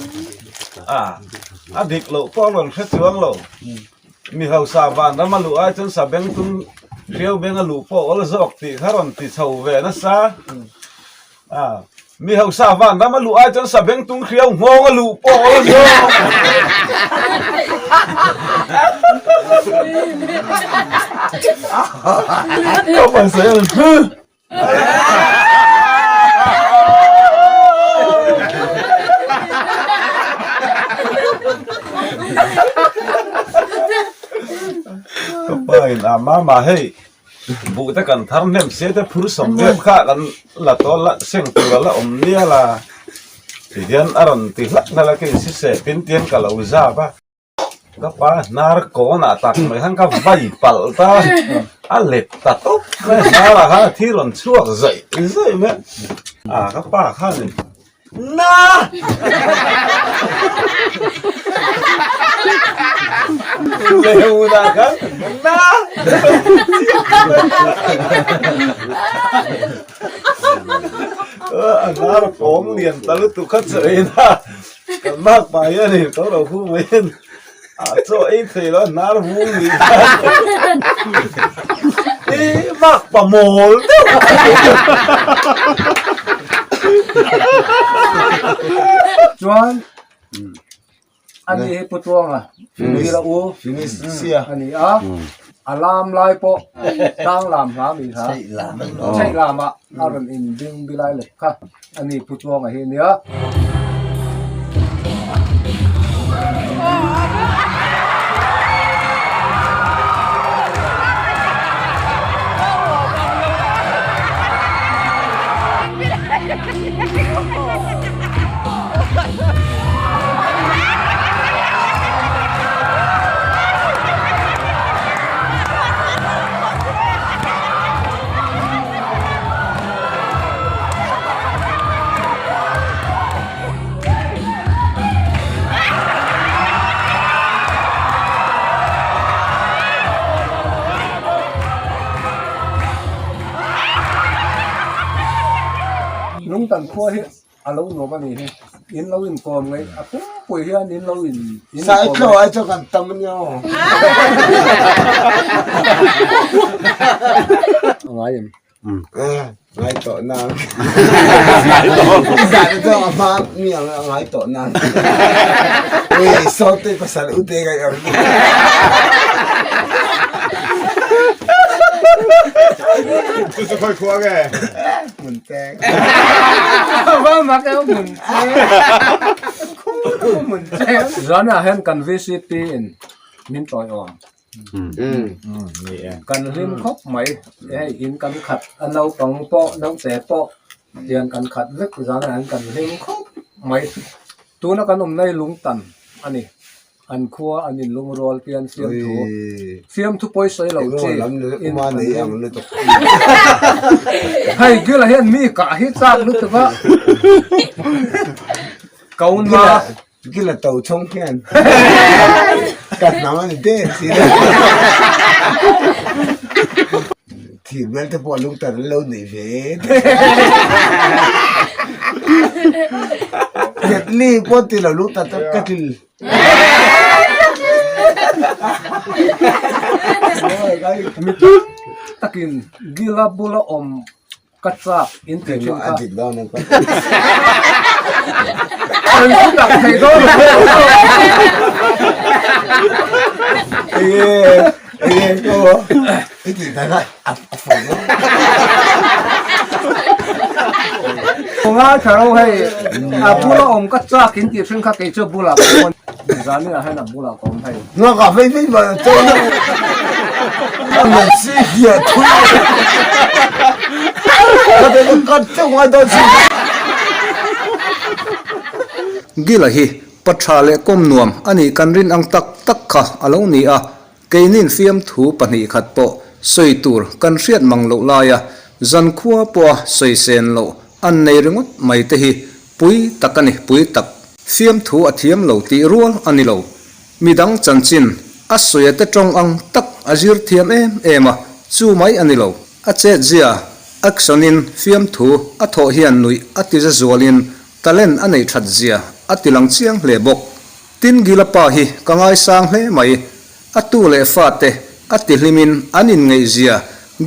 a a dik loh pawh a rawn hre chuang lo. Mi hausa vanram a luh ai chuan sabeng tum hriau beng a luh pawh awl zawk tih kha rawn ti chho ve nasa. A, mi hausa vanram a luh ai chuan sabeng tum hriau nghawng a luh pawh awl zawk. Ka pasal Ka pa in a mama hei buh te kan thar hnem sia te phur sawm vel kha kan la tawh la seng tur a la awm mial a tihian a rawn ti hlak hlak a kei si se tin tian ka lo zap a. Ka pa hnar kawnah tak mai khan ka vai palh ta a let ta tawp mai hnarah khan a thi rawn chhuak zaih zaih mai a ka pa khanin na lehunah khan na a hnar kawng lian ta lutuk kha chaw ei na. Kan mak pah hian in to lo khu mai hian a chaw ei thei lo a hnar vung ni i mak pa mawl deuh Chuan ani hi Pu Tuanga Finish u Finish sia ani a a lam lai pawh tlang lam hla mi kha chheih lam ah a rawn in ding bilai leh kha. Ani Pu Chuanga hi nia. Lungtan khua hi a lo nuam a ni hi in lo inkawm ngaih a pumpui hian in lo in in Sai tlo ai chu kan tam a nia aw. A ngai em? Ngai tawh nang. Ngai tawh. Zan chu a hma mi ang a ngai tawh nang. Ui sawte pasal u te ngai ang. Chu chu khoi khua nge? Mun cheng. Va mak e mun cheng. Mun cheng. Zanah hian kan VCP in min tawiawm. Kan hlim khawp mai hei in kan khat a naupang pawh naute pawh hian kan khat vek zan ah hian kan hlim khawp mai tuna kan awmna hi lungtan a ni an khua an in lungrual pian fiamthu fiamthu pawisawi lo chi in an hlim hei gila hian mi kah hi chak lutuk a kauna. Gila to chhawng hian ka hnam a ni der si lo. Thir bel te pawh lung tar an lo nei ve. Ketli pawh ti lo lung tar chu kettle. Mi tak takin Gila bula awm Ka chak in tih thin kha. An thu tak thei dawn lo. Ngai tha ro hei a bula awm ka chak in tih thin kha kei chu bulah ka awm zan inah hian a bulah ka awm hei. Nga ka vei vei ma chaw na. Ang si hia thu. Ka te ka te ngai dawn si. Gila hi pa tha leh kawm nuam a nih kan rin ang tak tak kha a lo ni a, keinin fiamthu pahnih khat pawh sawi tur kan hriat mang loh laia zankhua pawha sawi sen loh an nei ringawt mai te hi pui tak a ni, pui tak. Fiamthu a thiam lo tih rual a ni lo. Midang chanchin a sawi a te tawng ang tak a zir thiam em em a, chu mai a ni lo. A chetzia, action in fiamthu a thawh hian nuih a ti za zualin talent a neih that zia a ti lang chiang hle bawk. Tin Gila pa hi ka ngaisang hle mai. A tu leh fate a ti hlimin an inngeihzia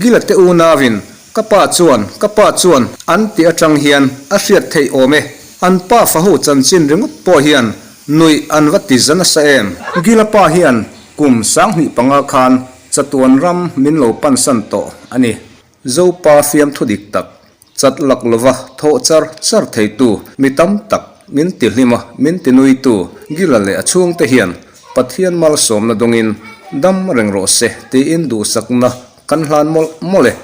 Gila te unauin ka pa chuan, ka pa chuan an tih atang hian a hriat theih awm e. An pa faho chanchin ringawt pawh hian nuih an va ti za nasa em. Gila pa hian kum 5005 khan chatuan ram min lo pansan tawh a ni. Zopa fiamthu dik tak Chat lak lova thawh char char theitu mi tam tak min ti hlim a, min ti nuitu Gila leh a chhungte hian Pathian malsawmna dawngin dam reng rawh se tiin duhsakna kan hlan mawlh mawlh e.